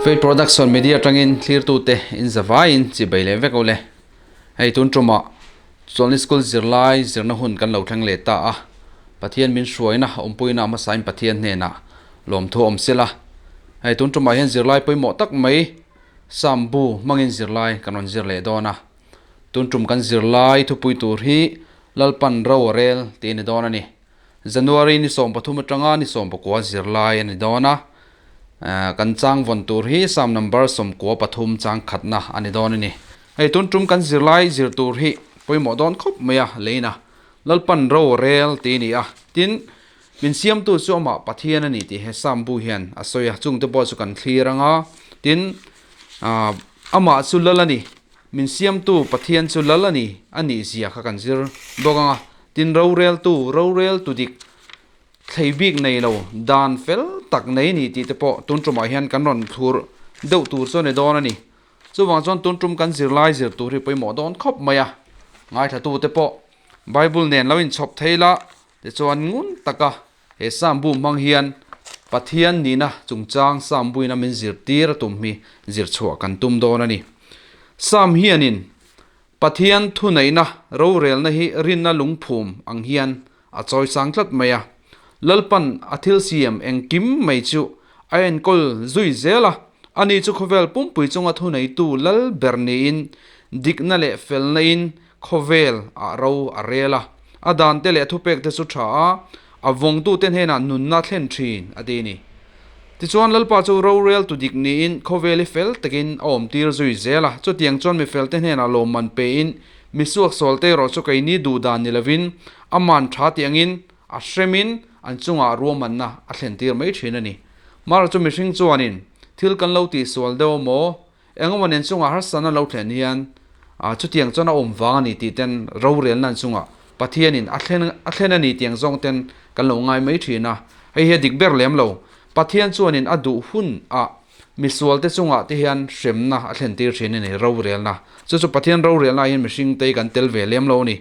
Faith Production Media atangin thlirtute in zavaiin chibei leh vek ule. Hei tun tumah Chawlhni School zirlai zirna hun kan lo thleng leh ta a, Pathian min hruaina awmpuina hmasain Pathian hnenah lawmthu awm sela. Hei tun tumah hian zirlai pawimawh tak mai Sam bu hmangin zirlai kan rawn zir leh dawn a. Tun tum kan zirlai thupui tur hi Lalpan ro a rel tih a ni dawn a ni. January ni 13 atanga ni 19 zirlai a ni dawn a, kan chang vawn tur hi Psalm number 93 chang khatna a ni dawn a ni. Hei tun tum kan zirlai zir tur hi pawimawh dawn khawp mai a, leina Lalpan ro a rel tih a ni a, tin, min siamtu chu amah Pathian a ni tih he Psalm bu hian a sawi a, chungte pawh chu kan thlir ang a, tin, amah chu lal a ni. Min siamtu Pathian chu lal a ni, a nih zia kha kan zir bawk ang a. Tin, roreltu, roreltu dik, thlei bik nei lo, dan fel tak nei ni tih te pawh tun tumah hian kan rawn thlur deuh tur chu a ni dawn a ni. Chuvang chuan tun tum kan zirlai zir tur hi pawimawh dawn khawp mai a. Ngaithlatute pawh Bible nen lo inchhawp thei la, tichuan ngun taka He Psalm bu hmang hian Pathian nihna chungchang Psalm buin a min zirtir a tum hi zir chhuah kan tum dawn a ni. Psalm hianin Pathian thuneihna rorelna hi rinna lungphum ang hian a chawisang tlat mai a. Lalpan a thil siam engkim mai chu a enkawl zui zel a, ani chu khawvel pumpui chunga thuneitu lal ber niin dikna leh felna in Khawvel ah ro a rel a, a dan te leh a thupek te chu tha a, a vawngtute hnenah nunna thlen thin a ti a ni. Tichuan Lalpa chu rorel tu dik niin khawvel hi fel takin a awm tir zui zel a, chutiang chuan mi felte hnenah lawmman pein mi suaksual te erawh chu keini duh dan ni lovin a man tha tih angin a hremin an chungah ruahmanna a thlen tir mai thin a ni. Mara chu mihring chuanin thil kan lo tihsual deuh maw? Engemaw nen chungah harsatna lo thlen hian chutiang chuan a awm vang a ni tih ten rorelna an chungah Pathianin a thlen a thlen a ni tiang zawng ten kan lo ngai mai thin a, hei hi a dik ber lem lo. Pathian chuanin a duh hun ah misual te chungah te hian hremna a thlen tir thin a ni, rorelna. Chu chu Pathian rorelna ah hian mihring te hi kan tel ve lem lo a ni.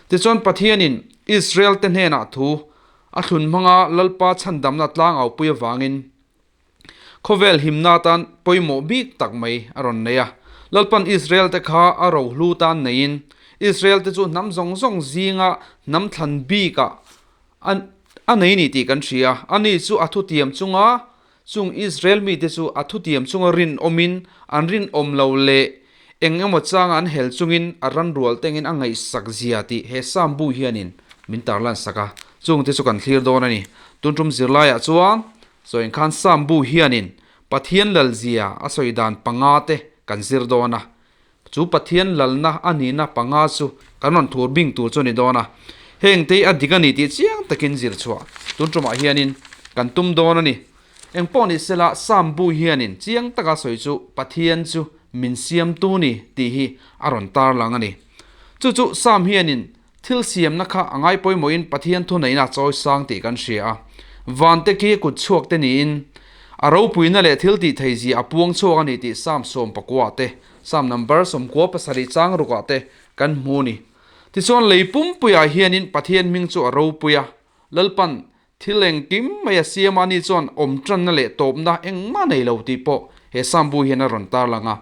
Tichuan Pathianin Israel te hnenah thu a thlun hmanga Lalpa chhandamna tlangaupui avangin, Khawvel himna atan pawimawh bik tak mai a rawn nei a. Lalpan Israel-te kha a rohlu tan neiin, Israel-te chu hnam zawng zawng zinga hnam thlan bikah a nei ni tih kan hria. Ani chu a thutiam chunga chung Israel mite chu a thutiam chunga rinawmin an rinawm lo leh eng emaw changa an hel chungin a ranrual tengin a ngaihsak zia tih he Psalm bu hianin min tarlansak a. Chungte chu kan thlir dawn a ni. Tun tum zirlaiah chuan Sawi khan Psalm bu hianin Pathian lalzia a sawi dan panga te kan zir dawn a. Chu Pathian lalna a nihna panga chu kan rawn thur bing tur chu a ni dawn a. Heng te hi a dik a ni tih chiang takin zir chhuah tun tumah hianin kan tum dawn a ni. Eng pawh ni sela Psalm bu hianin chiang taka sawi chu Pathian chu min siamtu ni tih hi a rawn tarlang a ni. Chu chu Psalm hianin Thil siamna kha a ngai pawimawhin Pathian thuneihna a chawi sang tih kan hria a. Vante khi kut chhuak te niin a ropuina leh thil tih thei zia a puang chhuak a ni tih Psalm 19 te, Psalm number 97 chang rukah te kan hmu a ni. Tichuan lei pumpuiah hianin Pathian hming chu a ropui a, Lalpan Thil engkim mai a siam a, ani chuan awm tanna leh tawpna engmah nei lo tih pawh he Psalm bu hian a rawn tarlang a.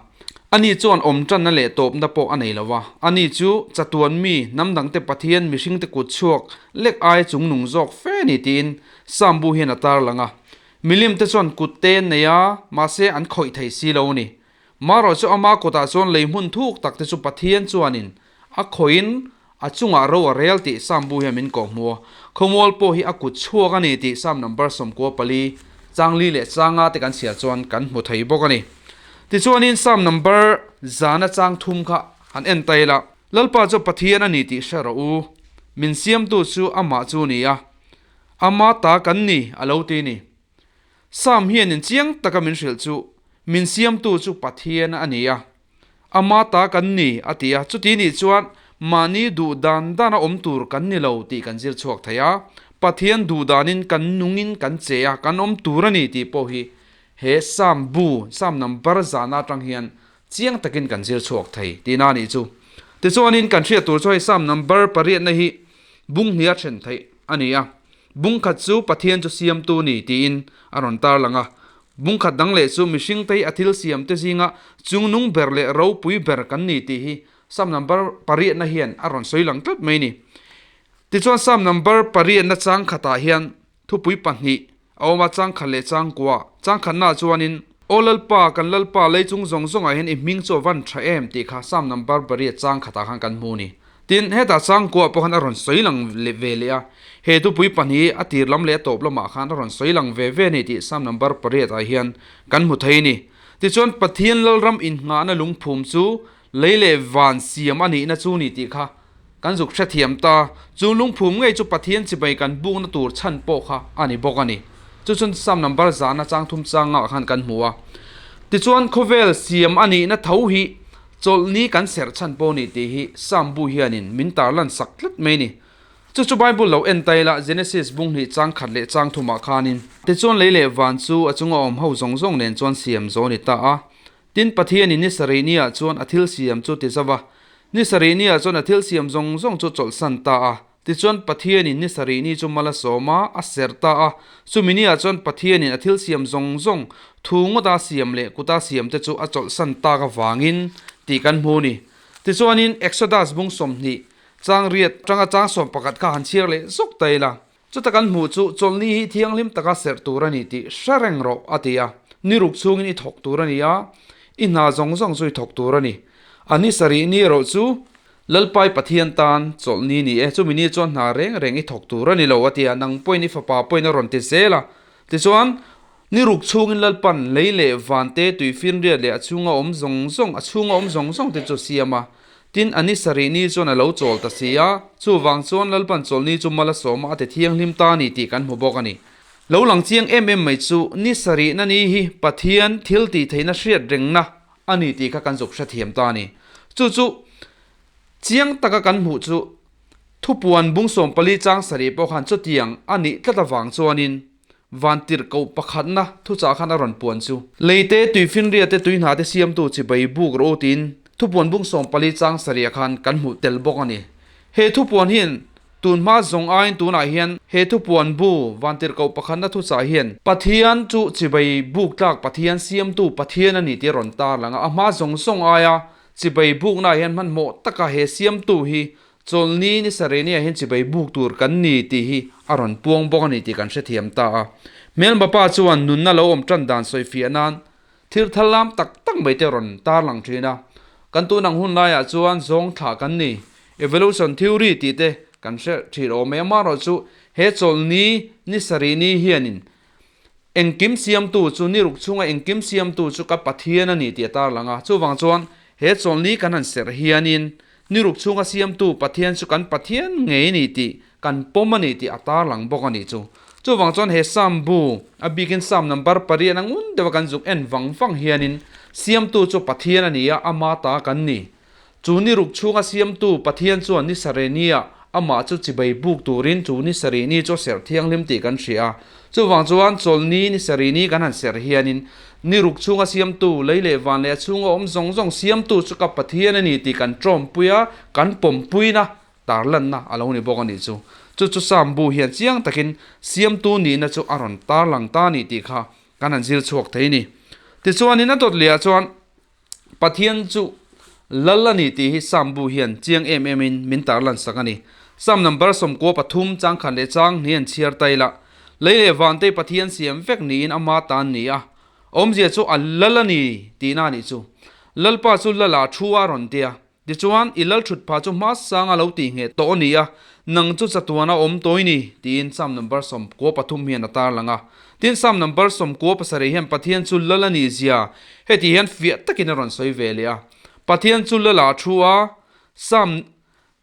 Ani chuan awm tanna leh tawpna pawh a nei lo va, ani chu chatuan mi, hnam dangte Pathian mihringte kut chhuak lek aia chungnung zawk fe a ni tiin Psalm bu hian a tarlang a. Milimte chuan kut te an nei a, mahse an khawih thei si lo a ni. Marawh chu ama kutah chuan lei hmun thuk tak te chu Pathian chuanin a khawihin A chungah ro a rel tih Psalm bu hian min kawh hmu a, khawmual pawh hi a kut chhuak a ni tih Psalm number 94, changli leh changa te kan chhiar chuan kan hmu thei bawk a ni. Tichuanin Psalm number zana chang thum kha han en ta ila, Lalpa chu Pathian a ni tih hre rawh u, min siamtu chu amah chu a ni a, ama ta kan ni a lo ti a ni. Psalm hianin chiang taka min hrilh chu, min siamtu chu Pathian a ni a, Ama ta kan ni, a ti a. Chuti nih chuan mahni duh dan dana awm tur kan ni lo tih kan zir chhuak thei a. Pathian duh danin kan nungin kan che a, kan awm tur a ni tih pawh hi he Psalm bu, Psalm number zana atang hian chiang takin kan zir chhuak thei tihna a nih chu. Tichuanin kan hriat tur chu hei Psalm number pariatna hi bung hnih a then theih a ni a. Bung khat chu Pathian chu siamtu ni tiin a rawn tarlang a. Bung khat dang leh chu mihringte hi a thil siamte zinga chungnung ber leh ropui ber kan ni tih hi Psalm number pariatna hian a rawn sawi lang tlat mai a ni. Tichuan Psalm number pariatna chang khatah hian thupui pahnih a awm a, chang khat leh chang kua. Chang khatnaah chuanin, Aw Lalpa, kan Lalpa, lei chung zawng zawngah hian i hming chu a van tha em tih kha Psalm number pariat chang khatah khan kan hmu a ni. Tin, hetah chang kua pawh khan a rawn sawi lang ve leh a, he thupui pahnih a tir lam leh a tawp lamah khan a rawn sawi lang ve ve a ni tih Psalm number pariatah hian kan hmu thei a ni. Tichuan, Pathian Lalram inngahna lungphum chu Lei leh van siam a nihna chu ni tih kha kan zuk hrethiam ta. Chu lungphum ngei chu Pathian chibai kan bukna tur chhan pawh kha a ni bawk a ni. Chu chuan Psalm number zana chang thum changah khan kan hmu a. Tichuan khawvel siam a nihna tho hi chawlhni kan serh chhan pawh ni tih hi Psalm bu hianin min tarlan sak tlat mai a ni. Chu chu Bible lo en ta ila Genesis bung hnih chang khat leh chang thumah khanin. Tichuan lei leh van chu a chunga awm ho zawng zawng nen chuan siam zo a ni ta a. Tin, Pathianin ni sarih niah chuan a thil siam chu ti zauh a. Ni sarih niah chuan a thil siam zawng zawng chu chawlhsan ta a. Tichuan, Pathianin ni sarih ni chu mal a sawm a, a serh ta a. Chumi niah chuan Pathianin a thil siam zawng zawng, thu ngawta siam leh kuta siam te chu a chawlhsan tak avangin tih kan hmu a ni. Tichuanin, Exodus bung 20, chang riat tanga chang 11 kha han chhiar leh zawk ta ila. Chuta kan hmuh chu chawlhni hi thianghlim taka serh tur a ni tih hre reng rawh, a ti a. Ni ruk chhungin i thawk tur a ni a, i hna zawng zawng chu i thawk tur a ni. A ni sarih ni erawh chu Lalpai Pathian tan chawlhni ni e, chumi ni chuan hna reng reng i thawk tur a ni lo, a ti a. Nang pawhin i fapa pawhin a rawn ti zel a. Tichuan, ni ruk chhungin Lalpan lei leh van te, tuifinriat leh a chhunga awm zawng zawng, a chhunga awm zawng zawng te chu a siam a. Tin, a ni sarih ni chuan a lo chawl ta si a, chuvang chuan Lalpan chawlhni chu mal a sawm a, a ti thianghlim ta a ni tih kan hmu bawk a ni. Lo lang chiang em em mai chu ni sarihna ni hi Pathian thil tih theihna hriat rengna a ni tih kha kan zuk hrethiam ta a ni. Chu chu chiang taka kan hmuh chu thupuan bung 14 chang sarih pawh khan chutiang a nih tlat avang chuanin Van tirhkoh pakhatna thuchah khan a rawn puan chu. Leite, tuifinriate, tuihnate siamtu chibai buk rawh u tiin thupuan bung 14 chang sarih khan kan hmuh tel bawk a ni. He thupuan hian tun hma zawng aiin tunah hian he thupuan bu van tirhkoh pakhatna thuchah hian Pathian chu chibai buk tlak Pathian siamtu Pathian a ni tih a rawn tarlang a, a hma zawng zawng aia chibai buknaah hian hmanhmawh taka he siamtu hi Chawlhni ni sarehniah hian chibai buk tur kan ni tih hi a rawn puang bawk a ni tih kan hrethiam ta a. Hmelma pa chuan nunna lo awm tan dan sawifiah nan thil thal lam tak tak mai te rawn tarlang thin a. Kan tun ang hun laiah chuan zawng thlah kan ni, evolution theory tih te kan hre thin awm mai. Amaherawhchu he chawlhni ni sarih ni hianin Engkim siamtu chu ni ruk chhunga engkim siamtu chu ka Pathian a ni tih a tarlang a. Chuvang chuan he chawlhni kan han serh hianin ni ruk chhunga siamtu Pathian chu kan Pathian ngei a ni tih kan pawm a ni tih a tarlang bawk a nih chu. Chuvang chuan he Psalm bu, a bikin Psalm number pariat a ngun deuha kan zuk en vang vang hianin siamtu chu Pathian a ni a, ama ta kan ni. Chu ni ruk chhunga siamtu Pathian chuan ni sarehniah amah chu chibai buk turin chu ni sarih ni chu a serh thianghlim tih kan hria a. Chuvang chuan chawlhni ni sarih ni kan han serh hianin ni ruk chhunga siamtu, lei leh van leh a chhunga awm zawng zawng siamtu chu ka Pathian a ni tih kan tawmpui a, kan pawmpuina tarlanna a lo ni bawk a nih chu. Chu chu Psalm bu hian chiang takin siamtu nihna chu a rawn tarlang ta a ni tih kha kan han zir chhuak thei a ni. Tichuanin a dawt lehah chuan. Pathian chu Lal a ni tih hi Psalm bu hian chiang em em in min tarlan sak a ni. Psalm number 13 changkhat leh chang hnih an chhiar ta ila, Lei leh vantei Pathian siam vek niin ama ta an ni a, awmzia chu a Lal a ni tihna a nih chu. Lalpa chu Lal-ah thu a rawn ti a, Tichuan, i lal thut pha chu hma sanga lo tih ngheh tawh a ni a, nang chu chatuana awm tawi ni, tiin Psalm number 13 hian a tarlang a. Tin, Psalm number 97 hian Pathian chu lal a nih zia heti hian fiah takin a rawn sawi ve leh a. Pathian chu lal ah thu a, Psalm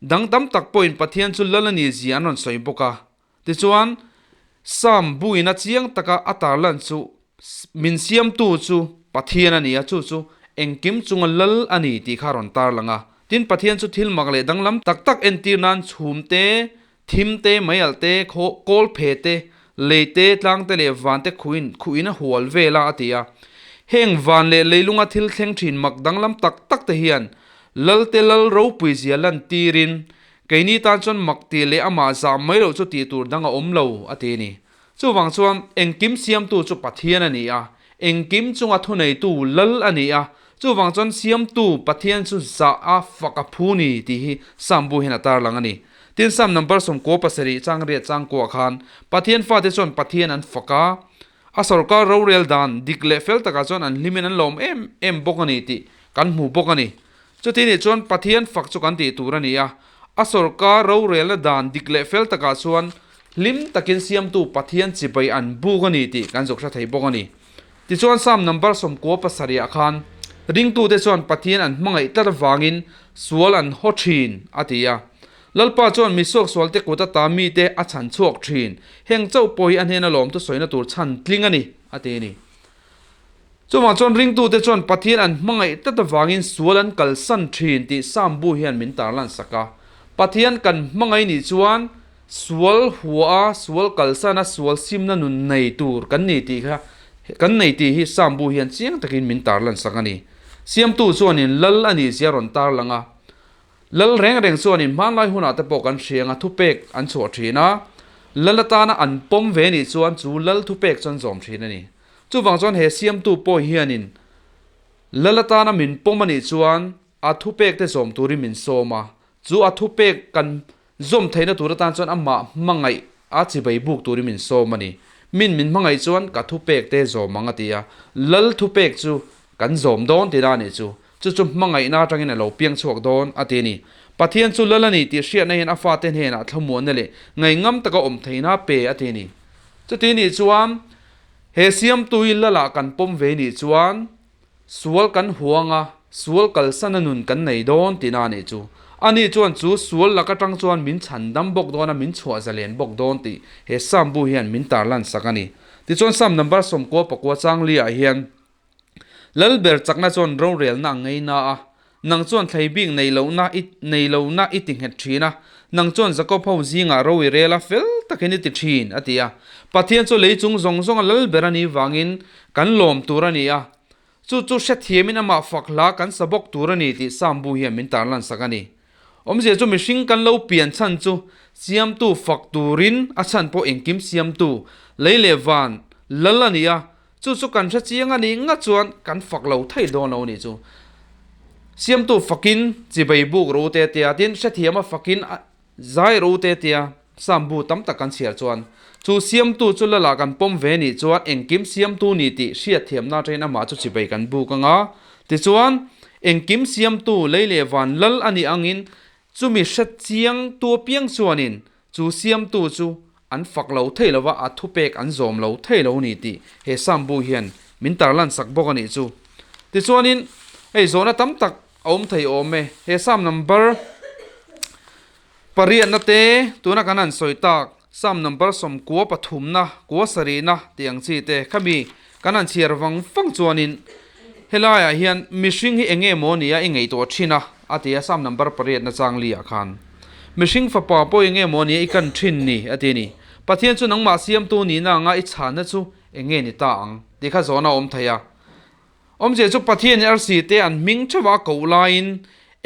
dang tam tak pawhin Pathian chu lal a nih zia an rawn sawi bawk a. Tichuan, Psalm buin a chiang taka a tarlan chu min siamtu chu Pathian a ni a, chu chu engkim chunga lal a ni tih kha a rawn tarlang a. Tin, Pathian chu thil mak leh danglam tak tak entir nan chhum te, thim te, meialh te, kawl phe te, lei te, tlang te leh van te khuin khuhin a hual vel a, a ti a. Heng van leh leilunga thil thleng thin mak danglam tak tak te hian Lalte lal ropui zia lantirin Keini tan chuan mak tih leh amah zah mai loh chu tih tur dang a awm lo, a ti a ni. Chuvang chuan engkim siamtu chu Pathian a ni a, Engkim chunga thuneitu Lal a ni a, chuvang chuan Siamtu Pathian chu zah a fak a phu ni tih hi Psalm bu hian a tarlang a ni. Tin, Psalm number 17 chang riat chang kuah khan Pathian fate chuan Pathian an fak a, a sorkar rorel dan dik leh fel takah chuan an hlimin an lawm em em bawk a ni tih kan hmu bawk a ni. Chuti nih chuan Pathian fak chu kan tih tur a ni a, a sorkar rorelna dan dik leh fel takah chuan hlim takin siamtu Pathian chibai an buk a ni tih kan zuk hre thei bawk a ni. Tichuan Psalm number 97 ah khan ringtute chuan Pathian an hmangaih tlat avangin sual an haw thin a ti a. Lalpa chuan mi suaksualte kut ata mite a chhan chhuak thin, heng chauh pawh hi a hnena lawmtu sawina tur chhan tling a ni a ti a ni. Chuvang chuan ringtute chuan Pathian an hmangaih tlat avangin sual an kalsan thin tih Psalm bu hian min tarlan sak a. Pathian kan hmangaih nih chuan sual hua a, sual kalsan a, sual simna nun nei tur kan ni tih kha kan nei tih hi Psalm bu hian chiang takin min tarlan sak a ni. Siamtu chuanin Lal a nih zia rawn tarlang a. Lal reng reng chuanin hmanlai hunah te pawh kan hriang a, thupek an chhuah thin a. Lal atana an pawm ve nih chuan chu Lal thupek chu an zawm thin a ni. Chuvang chuan he siamtu pawh hianin Lal atana min pawm a nih chuan a thupek te zawm turin min sawm a, chu a thupek kan zawm theihna tur atan chuan amah hmangaih a chibai buk turin min sawm a ni. Min min hmangaih chuan ka thupek te zawm ang a ti a, Lal thupek chu kan zawm dawn tihna a nih chu. Chu chu hmangaihna atangin a lo piang chhuak dawn a ti a ni. Pathian chu Lal a ni tih hriatna hian a fate hnenah thlamuanna leh ngaihngam taka awm theihna a pe a ti a ni. Chuti nih chuan He siamtui Lala kan pawm ve nih chuan sual kan huang a, sual kalsana nun kan nei dawn tihna a nih chu. Ani chuan chu sual lak atang chuan min chhandam bawk dawn a, min chhuah zalen bawk dawn tih he Psalm bu hian min tarlan sak a ni. Tichuan Psalm number 99 chang li ah hian Lalber chakna chuan rorelna a ngei na a, Nang chuan thlei bik nei lohna i nei lohna i ti nghet thin a, nang chuan Jakob ho zingah ro i rel a, fel takin i ti thin, a ti a. Pathian chu lei chung zawng zawnga lal ber a nih vangin kan lawm tur a ni a, chu chu hrethiamin amah fak hla kan sa bawk tur a ni tih Psalm bu hian min tarlan sak a ni. Awmzia chu mihring kan lo pian chhan chu siamtu fak turin a chhan pawh engkim siamtu, lei leh van, lal a ni a, Chu chu kan hre chiang a nih ngat chuan kan fak lo thei dawn lo a nih chu. Siamtu fakin chibei buk ro te tia tin hrethiama fakin zai ro te tia Psalm bu tam tak kan chhiar chuan chu siamtu chu lala kan pawm ve nih chuan engkim siamtu ni tih hriatthiamna atangin amah chu chibei kan buk anga tichuan engkim siamtu lei leh van lal a nih angin chumi hre chiang tu apiang chuanin chu siamtu chu An fak lo thei lo va, a thupek an zawm lo thei lo ni tih he Psalm bu hian min tarlan sak bawk a nih chu. Tichuanin, hei zawhna tam tak a awm thei awm e. He Psalm number pariatna te tuna kan han sawi tak Psalm number 93 na, kua sarihna tih ang chi te khami kan han chhiar vang vang chuanin helaiah hian mihring hi eng nge maw nia i ngaihtuah thin a, a ti a Psalm number pariatna chang liah khan. Mihring fapa pawh eng nge maw nia i kan thin ni? a ti a ni. Pathian chu nangmah siamtu nihna anga i chhanna chu eng nge ni ta ang? tih kha zawhna a awm thei a. Awmzia chu Pathian arsi te an hming theuh a koh laiin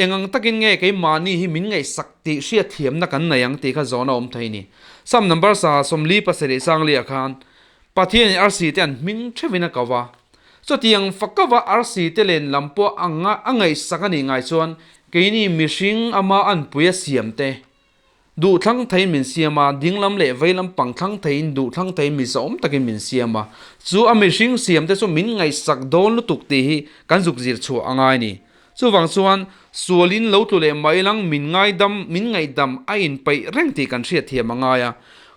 eng ang takin nge keimahni hi min ngaihsak tih hriatthiamna kan nei ang tih kha zawhna a awm thei a ni. Psalm number sa 47 sangli-ah khan Pathianin arsi te an hming theuhin a ko va. Chutiang fakava arsi te len lam pawh anga a ngaihsak a nih ngai chuan keini mihring ama anpui a siam te duhthlang theiin min siam a, dinglam leh veilam pangthlang theiin duhthlang theiin mi zahawm takin min siam a. Chu a mihring siam te chu min ngaihsak dawn lutuk tih hi kan zuk zir chhuah a ngai ni. Chuvang chuan sualin lo tlu leh mai lang min ngaidam, min ngaihdam a inpeih reng tih kan hriatthiam a ngai a.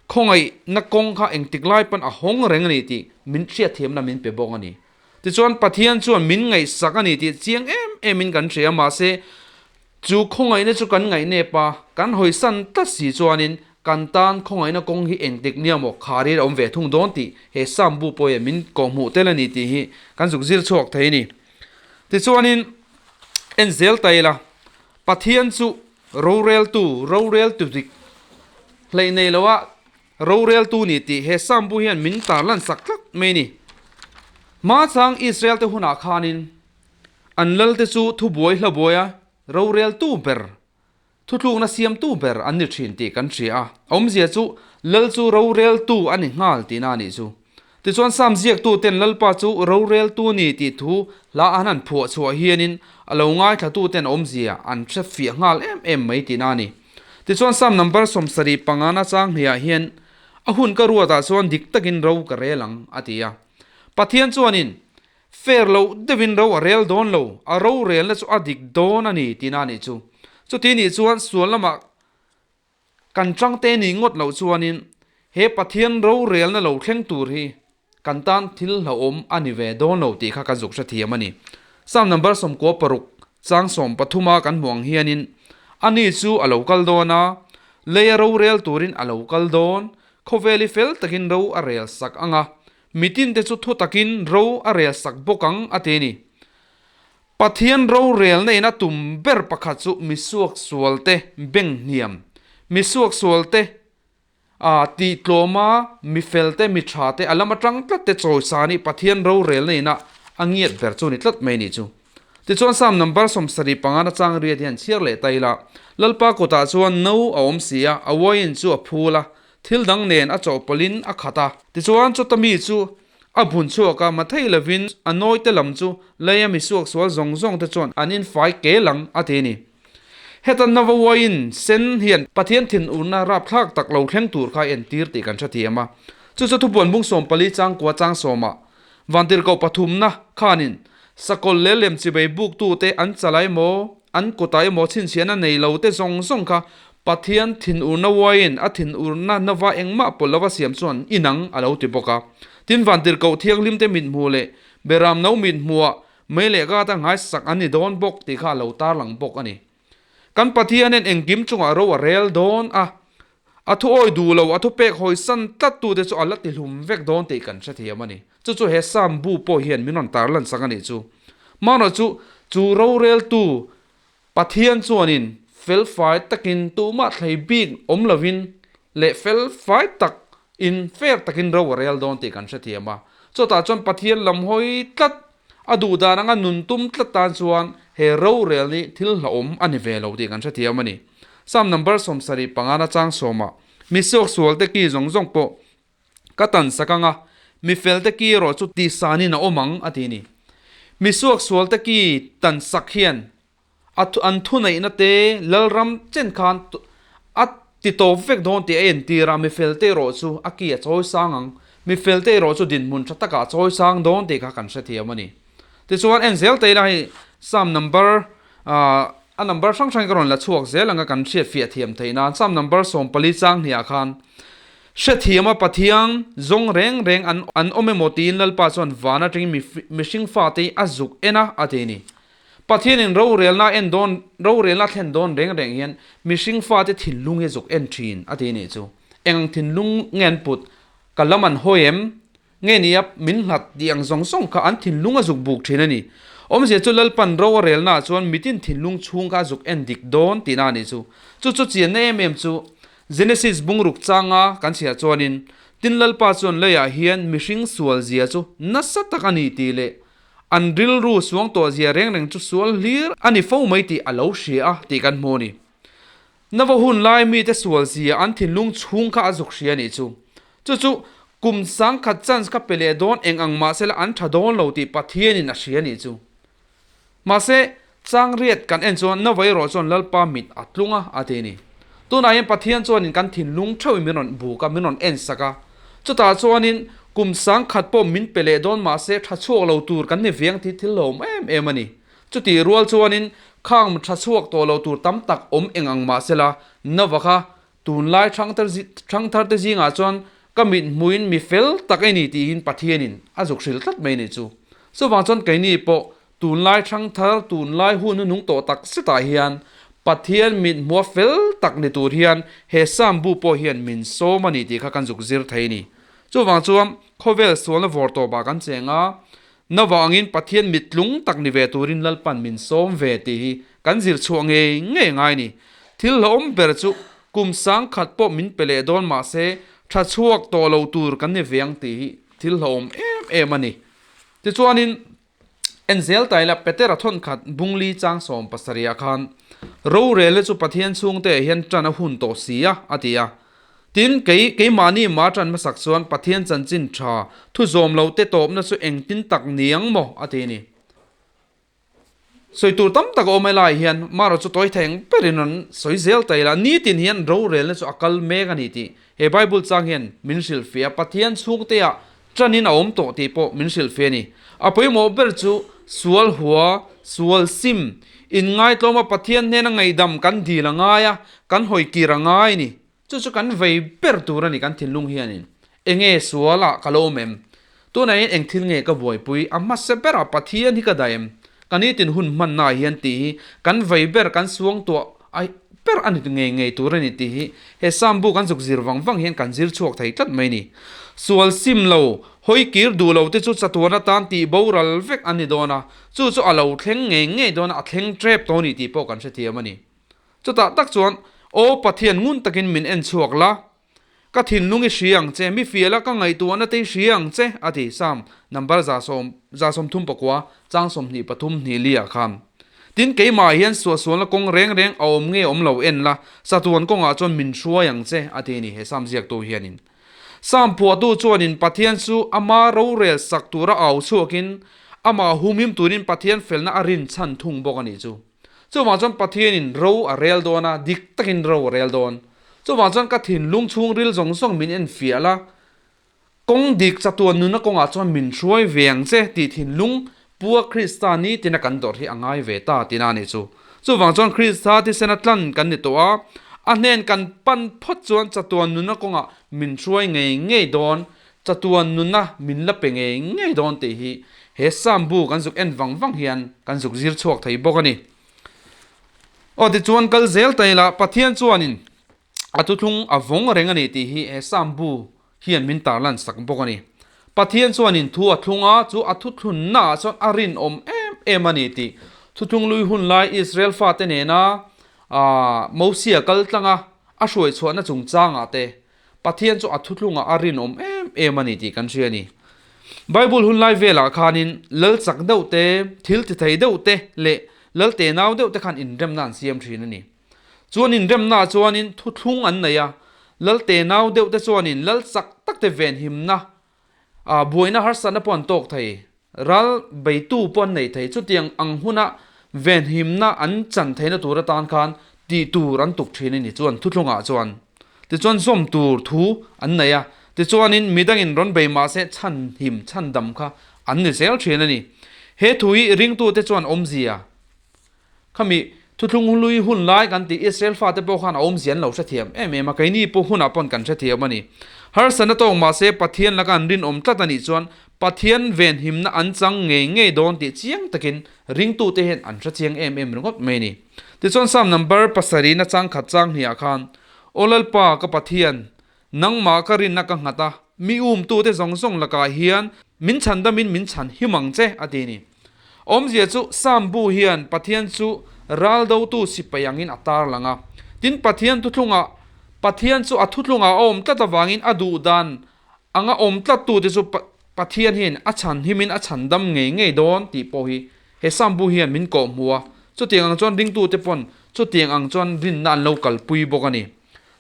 Khawngaihna kawng kha engtik lai pawn a hawng reng a ni tih min hriatthiamna min pe bawk a ni. Tichuan Pathian chuan min ngaihsak a ni tih chiang em emin kan hria a, mahse chu khawngaihna chu kan ngaihnep a, kan hawisan tlat si chuanin kan tan khawngaihna kawng hi engtik nia maw kharir a awm ve thung dawn tih he Psalm bu pawhin min kawhhmuh tel a ni tih hi kan zuk zir chhuak thei a ni. Tichuanin, en zel ta ila, Pathian chu roreltu, roreltu dik hleih nei loa roreltu ni tih he Psalm bu hian min tarlan sak tlat mai a ni. Hmachang Israel te hunah khanin an lalte chu thubuai hlabuaia roreltu ber Thutlukna siamtu ber an ni thin tih kan hria a, awmzia chu Lal chu roreltu a ni nghal tihna a nih chu. Tichuan Sam ziaktuten Lalpa chu roreltu ni tih thu hla an han phuah chhuah hianin a lo ngaithlatuten awmzia an hre fiah nghal em em mai tihna a ni. Tichuan Sam number 75 na chang hniah hian a hun ka ruatah chuan dik takin ro ka rel ang a ti a. Pathian chuanin Fair loh deuhin ro a rel dawn lo, a rorelna chu a dik dawn a ni tihna a nih chu. Chuti nih chuan sual lamah kan tangte nih ngawt loh chuanin he Pathian rorelna lo thleng tur hi kan tan thil hlauhawm a ni ve dawn lo tih kha kan zuk hrethiam a ni. Psalm number 96 chang 13 a kan hmuh ang hianin ani chu a lo kal dawn a, lei a rorel turin a lo kal dawn, khawvel hi fel takin ro a rel sak ang a, Mitin te chu thu takin ro a rel sak bawk ang a ti a ni. Pathian rorelna in a tum ber pakhat chu misuaksual te beng hniam, misuaksual te a tih tlawm a, mifel te, mi tha te, a lam atang tlat te chawisa nih Pathian rorelna in a a ngiat ber chu ni tlat mai ni chu. Tichuan Psalm number 75 na chang riat hian chhiar leh ta ila, Lalpa kutah chuan no a awm si a, a uaiin chu a phul a, Thil dang nen a chawhpawlhin a khat a. Tichuan chuta mi chu a bun chhuak a, mathei lovin a nawite lam chu leia mi suaksual zawng zawng te chuan an infai kel ang, a ti a ni. Heta Nova uaiin sen hian Pathian thinurna rapthlak tak lo thleng tur kha a entir tih kan hrethiam a. Chu chu thupuan bung 14 chang kua chang sawmah Vantirhkoh pathumna khanin sakawlh leh lem chibei buktute an chalai maw, an kutah emaw chhinchhiahna nei lo te zawng zawng kha Pathian thinurna uaiin a thinurna nava engmah pawlh lova siam chuan inang a lo ti bawk a. Tin, Vantirhkoh thianghlimte mithmuh leh Beram no mithmuhah mei leh gata nghaisak an ni dawn bawk tih kha a lo tarlang bawk a ni. Kan Pathianin engkim chungah ro a rel dawn a, A thu awi duh lo, a thu pek hawisan tlat tute chu a la ti hlum vek dawn tih kan hrethiam a ni. Chu chu he Psalm bu pawh hian min rawn tarlan sak a nih chu. Mahna chu, chu roreltu Pathian chuanin felfai takin tumah thlei bik awm lovin leh felfai tak in fair takin ro a rel dawn tih kan hrethiam a. Chutah chuan Pathian lam hawi tlat, a duh dan anga nun tum tlat tan chuan he rorel nih thil hlauhawm a ni ve lo tih kan hrethiam a ni. Psalm number 75 na chang sawmah, Mi suaksual te ki zawng zawng pawh ka tan sak ang a, mi fel te ki erawh chu tihsanin a awm ang, a ti a ni. Mi suaksual te ki tan sak hian a an thuneihna te Lalram chen khan a ti tawp vek dawn tih a entir a, mi fel te erawh chu a ki a chawi sang ang, mi fel te erawh chu dinhmun tha takah a chawi sang dawn tih kha kan hrethiam a ni. Tichuan en zel te ila hei Psalm number A number hrang hrangin ka rawn la chhuak zel ang a, kan hriat fiah thiam theih nan. Psalm number 14 chang hniah khan, Hrethiam a Pathian zawng reng reng an an awm emaw tiin Lalpa chuan van atangin mi mihring fate hi a zuk en a, a ti a ni. Pathianin rorelna en dawn rorelna thlen dawn reng reng hian mihring fate thinlung hi a zuk en thin, a ti a nih chu. Eng ang thinlung nge an put? Ka lam an hawi em? Nge nia min hlat tih ang zawng zawng kha an thinlung a zuk buk thin a ni. Awmzia chu Lalpan ro a relnaah chuan mitin thinlung chhung kha a zuk en dik dawn tihna a nih chu. Chu chu chianna em em chu Genesis bungruk changa kan chhiah chuanin tin Lalpa chuan leiah hian mihring sual zia chu nasa tak a ni tih leh an rilru suang tawh zia reng reng chu sual hlir a ni fo mai tih a lo hria a tih kan hmu a ni. Nava hun lai mite sual zia an thinlung chhung kha a zuk hria a nih chu. Chu chu kum sangkhat chance kha pe leh dawn eng ang mahse la an tha dawn lo tih Pathianin a hria a nih chu. Mahse, chang riat kan en chuan Nava erawh chuan Lalpa mit a tlung a, a ti a ni. Tunah hian Pathian chuanin kan thinlung theuhin min rawn buk a, min rawn en sak a. Chutah chuanin kum sangkhat pawh min pe leh dawn mahse tha chhuak lo tur kan ni veng tih thil hlawm em em a ni. Chutih rual chuanin khang tha chhuak tawh lo tur tam tak awm eng ang mah sela, Nova kha tunlai thangthar te zingah chuan ka mit hmuin mi fel tak a ni tiin Pathianin a zuk hrilh tlat mai a nih chu. Chuvang chuan keini pawh tunlai thangthar, tunlai hun hnunung tawh tak setah hian Pathian mit hmua fel tak ni tur hian he Psalm bu pawh hian min sawm a ni tih kha kan zuk zir thei a ni. Chuvang chuan khawvel sualna vawr tawpah kan cheng a, Na vangin Pathian mittlung tak ni ve turin Lalpan min sawm ve tih hi kan zir chhuah ngei ngei ngai a ni. Thil hlauhawm ber chu kum sangkhat pawh min pe leh dawn mah se tha chhuak tawh lo tur kan ni ve ang tih hi thil hlauhawm em em a ni. Tichuanin en zel ta ila Petera thawnkhat bungli chang 70 ah khan rorelna chu Pathian chhungte ah hian tan a hun tawh si a, a ti a. Tin, kei, keimahni mah ṭan hmasak chuan Pathian chanchin ṭha thu zawm lo te tawpna chu engtin tak ni ang maw? a ti a ni. Sawi tur tam tak a awm helai hian marawh chu tawi thei ang berin rawn sawi zel ta ila, nitin hian rorelna chu a kal mek a ni tih he Bible chang hian min hrilhfiah a, Pathian chhungtea ṭanin a awm tawh tih pawh min hrilhfiah a ni. A pawimawh ber chu sual hua, sual sim, inngaitlawma Pathian hnena ngaihdam kan dil a ngai a, kan hawi kir a ngai a ni. Chu chu kan vei ber tur a ni kan thinlung hianin. Enge sual ah ka lo awm em? Tunah hian eng thil nge ka buaipui? A hmasa berah Pathian hi ka dah em? Ka nitin hun hmanna ah hian tih hi kan vei ber, kan suangtuah ai ber a ni ngei ngei tur a ni tih hi he Psalm bu kan zuk zir vang vang hian kan zir chhuak thei tlat mai a ni. Sual sim lo, hawi kir duh lo te chu chatuan atan tih boral vek an ni dawn a, chu chu a lo thleng ngei ngei dawn a, a thleng tep tawh a ni tih pawh kan hrethiam a ni. Chutah tak chuan, Aw Pathian ngun takin min en chhuak la, ka thinlung i hria ang che, mi fiala ka ngaihtuahna te i hria ang che, a ti, Psalm number 100, 134, chang 23 hnih li ah khan. Tin, keimah hian suahsualna kawng reng reng a awm nge awm lo en la, chatuan kawngah chuan min hruai ang che, a ti a ni, he Psalm ziaktu hianin. Psalm phuahtu chuanin Pathian chu ama rorel sak tura au chhuakin, amah humhim turin Pathian felna a rinchhan thung bawk a nih chu. Chuvang chuan Pathianin ro a rel dawn a, dik takin ro a rel dawn. Chuvang chuan ka thinlung chhungril zawng zawng min enfiah la, kawng dik chatuan nuna kawngah chuan min hruai ve ang che tih thinlung Pua Krista nitina kan dawrh hi a ngai ve ta tina a nih chu. Chuvang chuan Krista thisena tlan kan ni tawh a, a hnen kan pan phawt chuan chatuan nuna kawngah min hruai ngei ngei dawn, Chatuan nunna min la pe ngei ngei dawn tih hi he Psalm bu kan zuk en vang vang hian kan zuk zir chhuak thei bawk a ni. Aw tichuan kal zel ta ila Pathian chuanin a thuthlung a vawng reng a ni tih hi he Psalm bu hian min tarlan sak bawk a ni. Pathian chuanin thu a thlung a, chu a thuthlunna ah chuan a rinawm em em a ni tih thuthlung lui hun lai Israel fate nena Mosia kal tlanga a hruaichhuahna chungchangah te Pathian chu a thuthlungah a rinawm em em a ni tih kan hria a ni. Bible hun lai velah khanin lal chak deuh te, thil ti thei deuh te leh lal tenau deuh te khan inremna an siam thin a ni. Chuan inremnaah chuanin thuthlung an nei a, lal tenau deuh te chuanin lal chak tak te venhimna Ah, buaina harsatna pawh an tawk thei, ral beitu pawh an nei thei. Chutiang ang huna venhimna an chan theihna tur atan khan tih tur an tuk thin a ni chuan thuthlungah chuan. Tichuan zawm tur thu an nei a, tichuanin midangin rawn bei mahse chhanhim, chhandam kha an ni zel thin a ni. He thu hi ringtute chuan awmzia Khami thuthlung hlui hun lai kan tih Israel fate pawh khan a awmzia an lo hrethiam em em a, keini pawh hunah pawn kan hrethiam a ni. Harsatna tawk mahse Pathian laka an rinawm tlat a nih chuan Pathian venhimna an chang ngei ngei dawn tih chiang takin ringtute hian an hrechiang em em ringawt mai a ni. Tichuan Psalm number pasarih na chang khat chang hniah khan, Aw Lalpa ka Pathian, nangmah ka rinna ka nghat a, mi umtute zawng zawng lakah hian min chhandamin min chhan him ang che, a ti a ni. Awmzia chu Psalm bu hian Pathian chu ral dotu sipai angin a tar lang a. Tin, Pathian thuthlungah Pathian chu a thuthlungah a awm tlat avangin a duh dan anga awm tlattute chu Pathian hian a chhan himin a chhan dam ngei ngei dawn tih pawh hi he Psalm bu hian min kawh hmu a. Chutiang ang chuan ringtute pawn chutiang ang chuan rinna an lo kalpui bawk a ni.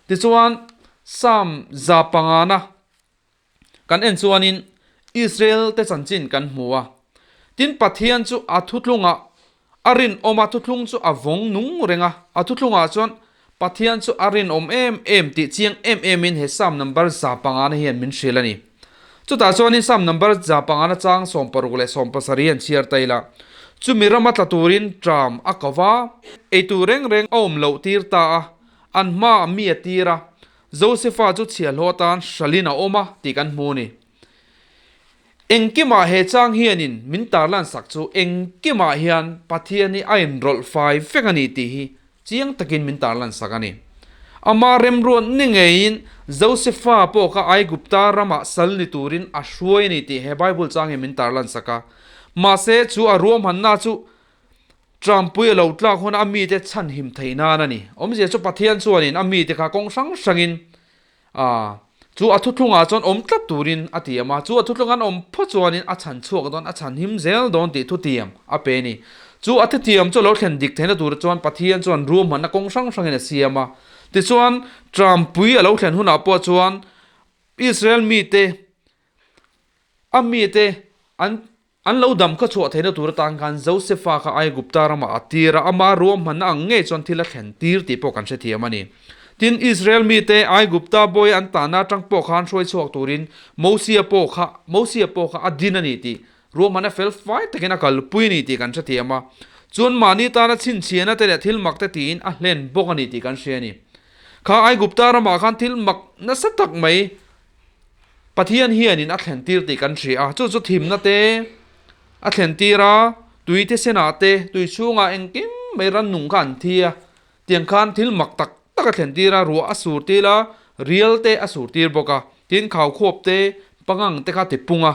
Tichuan, Psalm 500na Kan en chuanin Israel te chanchin kan hmu a, tin Pathian chu a thuthlungah a rinawm a, thuthlung chu a vawng nung reng a, a thuthlungah chuan Pathian chu a rinawm em em tih chiang em emin he Psalm number 500 na hian min hrilh a ni. Chutah chuanin Psalm number 500 na chang 60 leh 17 an chhiar ta ila, chumi rama tla turin ṭam a ko va, eitur reng reng a awm loh tir ta a, an hmaah mi a tir a, Josefa chu chhiahhlawh atan hralhin a awm a tih kan hmu a ni. Engkimah he chang hianin min tarlan sak chu engkimah hian Pathian hi a inrawlh fai vek a ni tih hi chiang takin min tarlan sak a ni. Ama remruat ni ngeiin Josefa pawh kha Aigupta ramah sal ni turin a hruai a ni tih he Bible chang hian min tarlan sak a. Mahse chu a ruahmanna chu Trumpui a lo tlak hun a mite chhanhim theih nan a ni. Awmzia chu Pathian chuanin a mite kha kawng hrang hrangin chu a thuthlungah chuan awm tlat turin a tiam a, chu a thuthlung an awm phawt chuanin a chhan chhuak dawn, a chhanhim zel dawn tih thutiam a pe a ni. Chu a thutiam chu a lo thlen dik theihna tur chuan Pathian chuan ruahmanna kawng hrang hrangin a siam a. Tichuan, Trumpui a lo thlen hunah pawh chuan Israel mite a mite an an lo dam kha chhuah theihna tur atan khan Josefa kha Aigupta ramah a tir a, ama ruahmanna ang ngei chuan thil a thlen tir tih pawh kan hrethiam a ni. Tin, Israel mite Aigupta bawi an tahna atang pawh khan hruai chhuak turin Mosia pawh kha Mosia pawh kha a din a ni tih Ruahmanna fel fai takin a kalpui a ni tih kan hrethiam a, chuan mahni tana chhinchhiahna te leh thil mak te tiin a hlen bawk a ni tih kan hria a ni. Kha Aigupta ramah khan thil mak nasa tak mai Pathian hianin a thlentir tih kan hria a, chu chu thimna te a thlentir a, tui te senah te, tui chhungah engkim mai rannung kha an thi a, tiang khan thil mak tak tak a thlentir a, ruah a sur tir a, rial te a sur tir bawk a, tin khaukhuap te, pangang te kha ti pung a,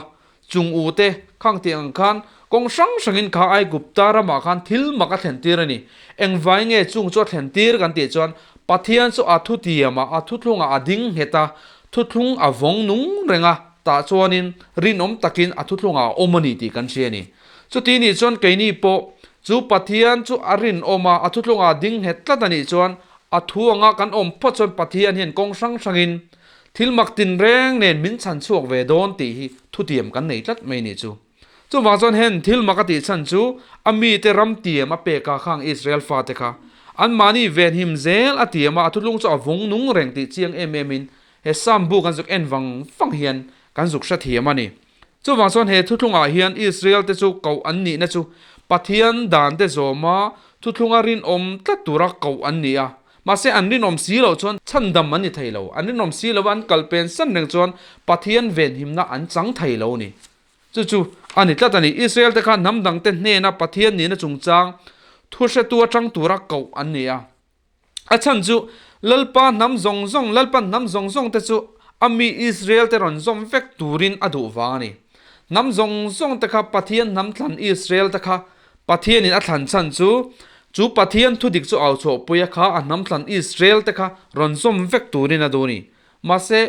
Chung u te, khang tih ang khan kawng hrang hrangin kha Aigupta ramah khan thil mak a thlentir a ni. Engvai nge chung chu a thlentir kan tih chuan Pathian chu a thutiamah, a thuthlungah a ding nghet a, thuthlung a vawng nung reng a, tah chuanin rinawm takin a thuthlungah a awm a ni tih kan hria a ni. Chuti nih chuan keini pawh chu Pathian chu a rinawm a, a thuthlungah a ding nghet tlat a nih chuan a thu anga kan awm phawt chuan Pathian hian kawng hrang hrangin Thil mak tinreng nen min chhan chhuak ve dawn tih hi thutiam kan nei tlat mai nih chu. Chuvang chuan hen thil mak a tih chhan chu a mite ram tiam a pek a khang Israel fate kha anmahni venhim zel a tiam a, a thutlung chu a vung nung reng tih chiang em em in he Psalm bu kan zuk en vang vang hian kan zuk hrethiam a ni. Chuvang chuan he thuthlungah hian Israel te chu koh an nihna chu Pathian dan te zawma thuthlunga rinawm tlat tura koh an ni a. Mahse an rinawm si loh chuan chhandam an ni thei lo. An rinawm si lova an kal pen san reng chuan Pathian venhimna an chang thei lo a ni. Chu chu a ni tlat a ni. Israel te kha hnam dangte hnena Pathian nihna chungchang thu hretu atang tura koh an ni a. A chhan chu Lalpa hnam zawng zawng, Lalpan hnam zawng zawng te chu a mi Israel te rawn zawm vek turin a duh vang a ni. Hnam zawng zawng te kha Pathian hnam thlan Israel te kha Pathianin a thlan chhan chu, chu Pathian thudik chu au chhuahpuia kha a hnam thlan Israel te kha rawn zawm vek turin a duh a ni. Mahse,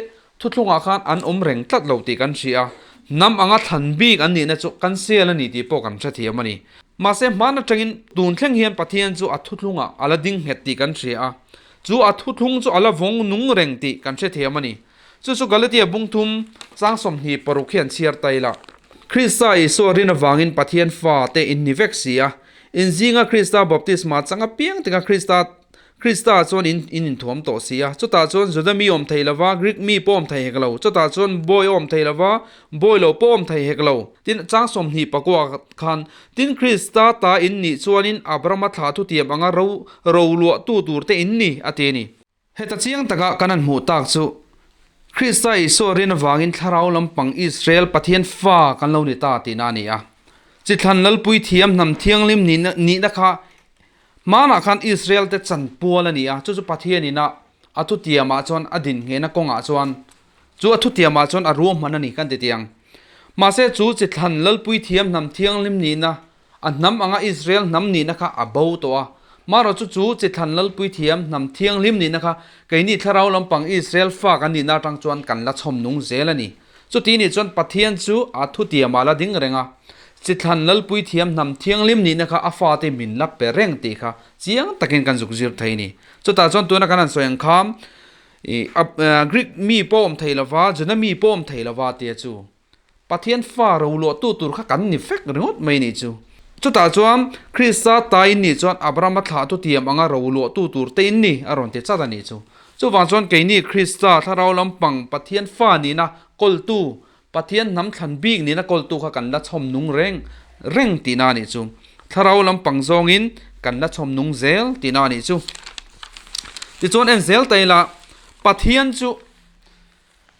thuthlungah khan an awm reng tlat lo tih kan hria a, hnam anga thlan bik an nihna chu kan sel a ni tih pawh kan hrethiam a ni. Mahse, hman atangin tun thleng hian Pathian chu a thuthlungah a la ding nghet tih kan hria a, chu a thuthlung chu a la vawng nung reng tih kan hrethiam a ni. Chu chu Galatia bungthum chang 26 hian chhiar ta ila. Krista Isua rin avangin Pathian fa te in ni vek si a, in zinga Krista baptisma chang apiang tinga Krista Krista chuan in in inthuam tawh si a. Chutah chuan Juda mi awm thei lova, Greek mi pawh awm thei hek lo. Chutah chuan bawi awm thei lova, bawi lo pawh awm thei hek lo. Tin, chang 29 khan, Tin, Krista ta in nih chuanin Abrahama thlah thutiam anga ro roluahtu turte in ni, a ti a ni. Heta chiang taka kan han hmuh tak chu, Krista Isua rin avangin thlarau lampang Israel Pathian fa kan lo ni ta tihna a ni a. Chi thlan lalpui thiam hnam thianghlim nihna kha hmanah khan Israel te chan pual a ni a, chu chu Pathianin a a thutiamah chuan a din nghehna kawngah chuan chu a thutiamah chuan a ruahman a ni kan ti tiang. Mahse chu chi thlan lalpui thiam hnam thianghlim nihna A hnam anga Israel hnam nihna kha a bo tawh a. Marawh chu chu chi thlan lalpui thiam hnam thianghlim nihna kha keini thlarau lampang Israel fa kan nihna atang chuan kan la chhawm nung zel a ni. Chuti nih chuan Pathian chu a thutiamah la ding reng a. Chi thlan lalpui thiam hnam thianghlim nihna kha a fate min la pe reng tih kha chiang takin kan zuk zir thei a ni. Chutah chuan tuna kan han sawi ang kha Greek mi pawh awm thei lova, Juda mi pawh awm thei lova tia chu. Pathian fa roluahtu tur kha kan ni vek ringawt mai nih chu. Chutah chuan Krista ta in nih chuan Abrahama thlahtu tiam anga roluahtu tur te in ni a rawn ti chat a nih chu. Chuvang chuan keini Krista thlarau lampang Pathian fa nihna kawltu, Pathian hnam thlan bik nihna kawltu kha kan la chhawm nung reng reng tihna a nih chu. Thlarau lampang zawngin kan la chhawm nung zel tihna a nih chu. Tichuan en zel ta ila Pathian chu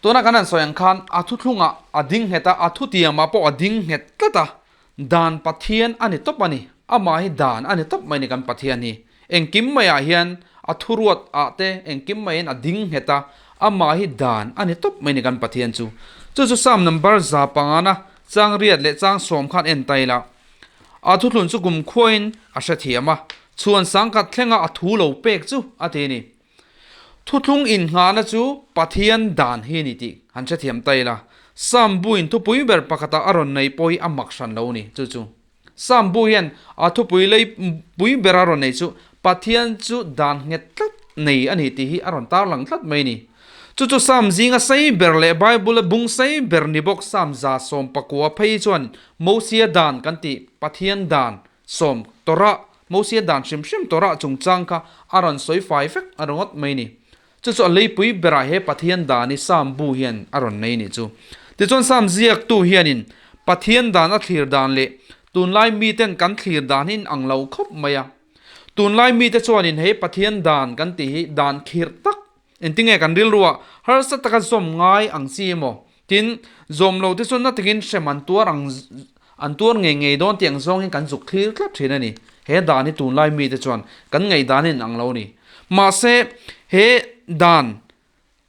Tuna kan han sawi ang khan a thuthlungah a ding nghet a, a thutiamah pawh a ding nghet tlat a, dan Pathian a ni tawp a ni. Amah hi dan a ni tawp mai a ni kan Pathian hi. Engkim maiah hian a thuruat ah te engkim maiin a ding nghet a, amah hi dan a ni tawp mai a ni kan Pathian chu. Chu chu Psalm number 105na chang riat leh chang sawm khan en ta ila. A thuthlun chu kumkhuain a hrethiam a, chhuan sangkhat thlenga a thu lo pek chu a ti a ni. Thuthlung inngahna chu Pathian dan hi a ni tih han hrethiam ta ila, Sam buin thupui ber pakhatah a rawn nei pawh hi a mak hran lo a ni, chu chu. Sam bu hian a thupui lei pui ber a rawn nei chu Pathian chu dan nghet tlat nei a ni tih hi a rawn tarlang tlat mai a ni. Chu chu Sam zinga sei ber leh Bible-a bung sei ber ni bawk Sam 119 phei chuan Mosia dan kan tih Pathian dan sawm Torah, Mosia dan hrim hrim Torah chungchang kha a rawn sawi fai vek a ringawt mai a ni. Chu chu a leipui berah he Pathian dan hi Sam bu hian a rawn nei a nih chu. Tichuan Sam ziaktu hianin Pathian dan a thlir dan leh tunlai miten kan thlir dan hi inang lo khawp mai a. Tunlai mite chuanin he Pathian dan kan tih hi dan khirh tak engtinge kan rilruah harsa taka zawm ngai ang chi emaw tin zawm lo te chuan na takin hrem an tuar ang an tuar ngei ngei dawn tih ang zawng hian kan zuk thlir tlat thin a ni. He dan hi tunlai mite chuan kan ngaihdan in ang lo a ni. Mahse he dan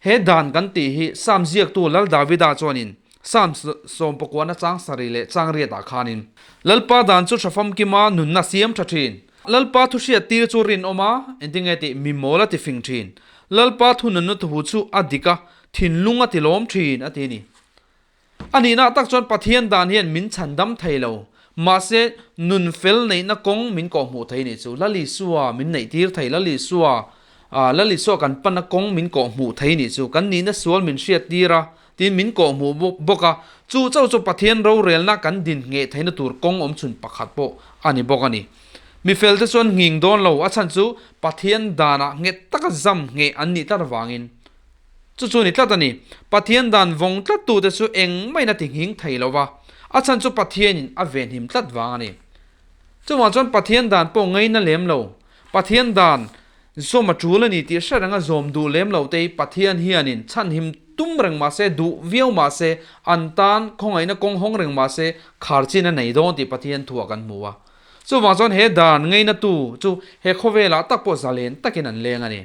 He dan kan tih hi Sam ziaktu Lal Davida chuanin Sam sawmpakuana chang sarih leh chang riatah khanin, Lalpa dan chu tha famkima nunna siam tha thin. Lalpa thu hriat tir chu rinawm a, engtinge tih mi mawl a ti fing thin. Lalpa thu nunna thu chu a dik a, thinlung a ti lawm thin, a ti a ni. A nihna tak chuan Pathian dan hian min chhandam thei lo. Mahse, nun fel neihna kawng min kawhhmuh thei nih chu. Lal Isua min neihtir thei, Lal Isua, Lal Isua kan panna kawng min kawhhmuh thei nih chu. Kan nihna sual min hriattir a, tiin min kawhhmuh bawk a. Chu chauh chu Pathian rorelna kan din ngheh theihna tur kawng awmchhun pakhat pawh a ni bawk a ni. Mi felte chuan nghing dawn lo, a chhan chu Pathian danah nghet taka zam ngheh an nih tlat avangin. Chu chu ni tlat a ni. Pathian dan vawng tlattute chu engmah in a ti nghing thei lo va, a chhan chu Pathianin a venhim tlat vang a ni. Chuvang chuan Pathian dan pawh ngaina lem lo, Pathian dan zawm a tul a ni tih hre renga zawm duh lem lo te hi Pathian hianin chhanhim tum reng mah se, duh viau mah se, an tan khawngaihna kawng hawng reng mah se, khar chin a nei dawn tih Pathian thuah kan hmu a. Chuvang chuan he dan ngainatu chu he khawvelah tak pawh zalen takin an leng a ni.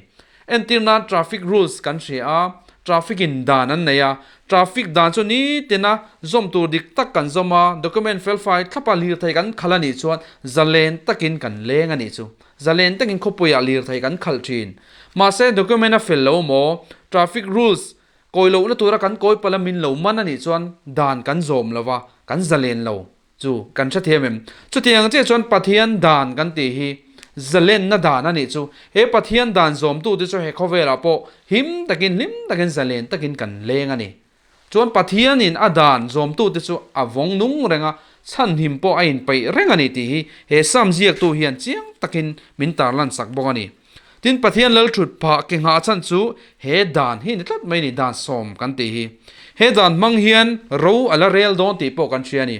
Entir nan traffic rules kan hria a, traffic in dan an nei a, traffic dan chu nitina zawm tur dik tak kan zawm a, document felfai thlapa lirthei kan khalh a nih chuan zalen takin kan leng a nih chu. Zalen takin khawpuiah lirthei kan khalh thin. Mahse document a fel lo maw, traffic rules kawi lohna tura kan kawi palh a min lo man a nih chuan dan kan zawm lo va, kan zalen lo. Chu kan hrethiam em? Chutiang chiah chuan Pathian dan kan tih hi zalenna dan a nih chu. He Pathian dan zawmtute chu he khawvelah pawh him takin, hlim takin, zalen takin kan leng a ni. Chuan Pathianin a dan zawmtute chu a vawng nung reng a, chhanhim pawh a inpeih reng a ni tih hi he Sam ziaktu hian chiang takin min tarlan sak bawk a ni. Tin, Pathian lal thut phah ke nghah chhan chu he dan hi ni tlat mai a ni, dan sawm kan tih hi. He dan hmang hian ro a la rel dawn tih pawh kan hria a ni.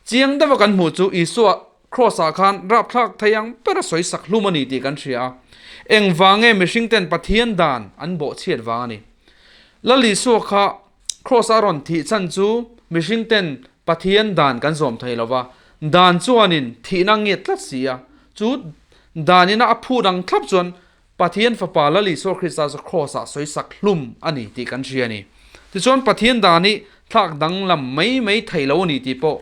Chiang deuha kan hmuh chu Isua Kraws-ah khan rapthlak thei ang bera sawi sak hlum a ni tih kan hria a. Engvang nge mihring ten Pathian dan an bawhchhiat vang a ni. Lal Isua kha Kraws-a rawn thih chhan chu mihring ten Pathian dan kan zawm thei lo va, dan chuanin thihna ngiat tlat si a. Chu Danina a phut ang thlap chuan Pathian Fapa Lal Isua Krista chu Kraws-ah sawisak hlum a ni tih kan hria a ni. Tichuan Pathian dan hi thlak danglam mai mai thei lo a ni tih pawh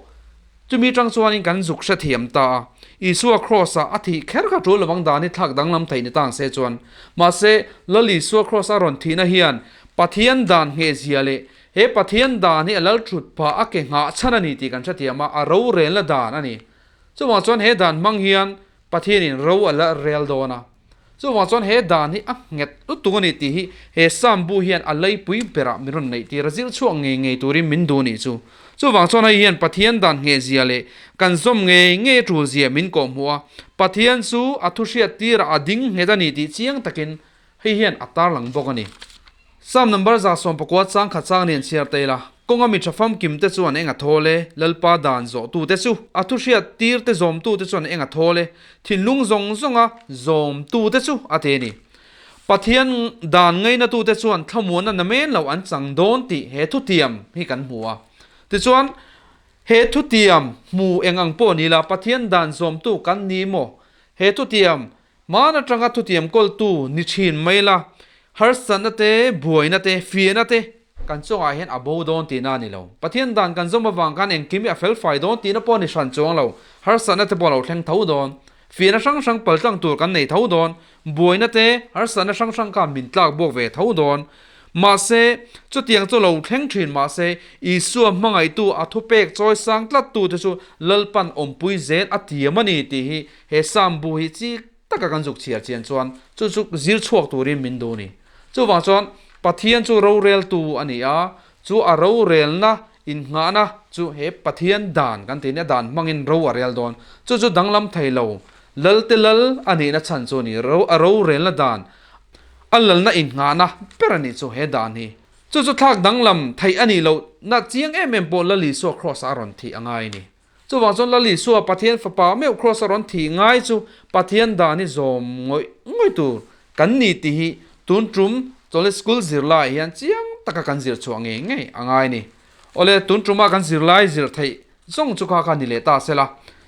chumi tang chuanin kan zuk hrethiam ta a. Isua Kraws-ah a thih kher kha tul lovang dan hi thlak danglam thei ni tang se chuan. Mahse, Lal Isua Kraws-a rawn thihna hian Pathian dan nghehzia leh he Pathian dan hi a lal thut phah a ke nghah chhan a ni tih kan hrethiam a, a rorelna dan a ni. Chuvang chuan he dan hmang hian Pathianin ro a la rel dawn a. Chuvang chuan he dan hi a nghet lutuk a ni tih hi he Psalm bu hian a leipui berah min rawn neih tir a, zir chhuak ngei ngei turin min duh a nih chu. Chuvang chuan hei hian Pathian dan nghehzia leh kan zawm ngei ngei a tulzia min kawhhmuh a, Pathian chu a thuhriat tirah a ding nghet a ni tih chiang takin Hei hian a tarlang bawk a ni. Psalm number 119 chang khat chang nen chhiar ta ila, Kawnga mi tha famkim te chuan eng a thawl e, Lalpa dan zawhtu te chu, a thu hriat tir te zawmtu te chuan eng a thawl e, thinlung zawng zawnga zawmtu te chu a ti a ni. Pathian dan ngainatu te chuan thlamuanna namen lo an chang dawn tih he thutiam hi kan hmu a. Tichuan, he thutiam hmu eng ang pawh ni la, Pathian dan zawmtu kan ni maw? He thutiam Hmaan atanga thutiam kawltu ni thin mai la, harsatna te, buaina te, fiahna te kan chungah hian a bo dawn tihna a ni lo. Pathian dan kan zawm avang khan engkim hi a felfai dawn tihna pawh a ni hran chuang lo. Harsatna te pawh a lo thleng tho dawn. Fiahna hrang hrang paltlang tur kan nei tho dawn. Buaina te, harsatna hrang hrang khan min tlak buak ve tho dawn. Mahse, chutiang chu lo thleng thin mahse, Isua hmangaihtu a thupek chawisang tlattute chu Lalpan awmpui zel a tiam a ni tih hi he Psalm bu hi chik taka kan zuk chhiar chian chuan chu chu zir chhuak turin min duh a ni. Chuvang chuan Pathian chu roreltu a ni a, chu a rorelna innghahna chu he Pathian dan kan tih nia dan hmangin ro a rel dawn. Chu chu danglam thei lo, Lalte lal a nihna chhan chu a ni. Ro a rorelna dan, a lalna innghahna ber a nih chu he dan hi. Chu chu thlak danglam theih a nih lohna chiang em em pawh Lal Isua Kraws-ah a rawn thih a ngai a ni. Chuvang chuan Lal Isua Pathian Fapa meuh Kraws a rawn thih ngai chu Pathian dan hi zawm ngawih ngawih tur kan ni tih hi tun tum Chawlhni School zirlaiah hian chiang taka kan zir chhuah ngei ngei a ngai ni. Awle, tun tuma kan zirlai zir theih zawng chu kha kha ni leh ta sela.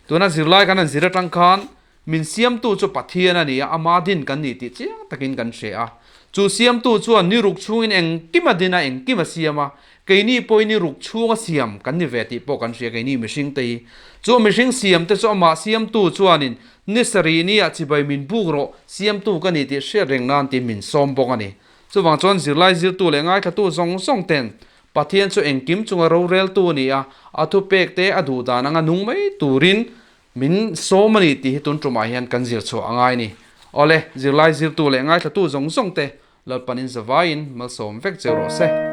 Tuna zirlai kan han zir atang khan Min siamtu chu Pathian a ni a, ama din kan ni tih chiang takin kan hre a. Chu siamtu chuan ni ruk chhungin engkim a din a, engkim a siam a. Keini pawhin ni ruk chhunga siam kan ni ve tih pawh kan hria, keini mihring te hi. Chu mihring siam te chu amah siamtu chuanin ni sarih ni ah chibai min buk rawh, siamtu ka ni tih hriat reng nan tiin min sawm bawk a ni. Chuvang chuan zirlai zirtu leh ngaithlatu zawng zawng ten Pathian chu engkim chunga roreltu a ni a, a thupek te a duh dan anga nung mai turin Min sawm a ni tih hi tun tumah hian kan zir chhuah a ngai a ni. Awle, zirlai zirtu leh ngaithlatu zawng zawng te Lalpanin zavaiin malsawm vek cheu rawh se.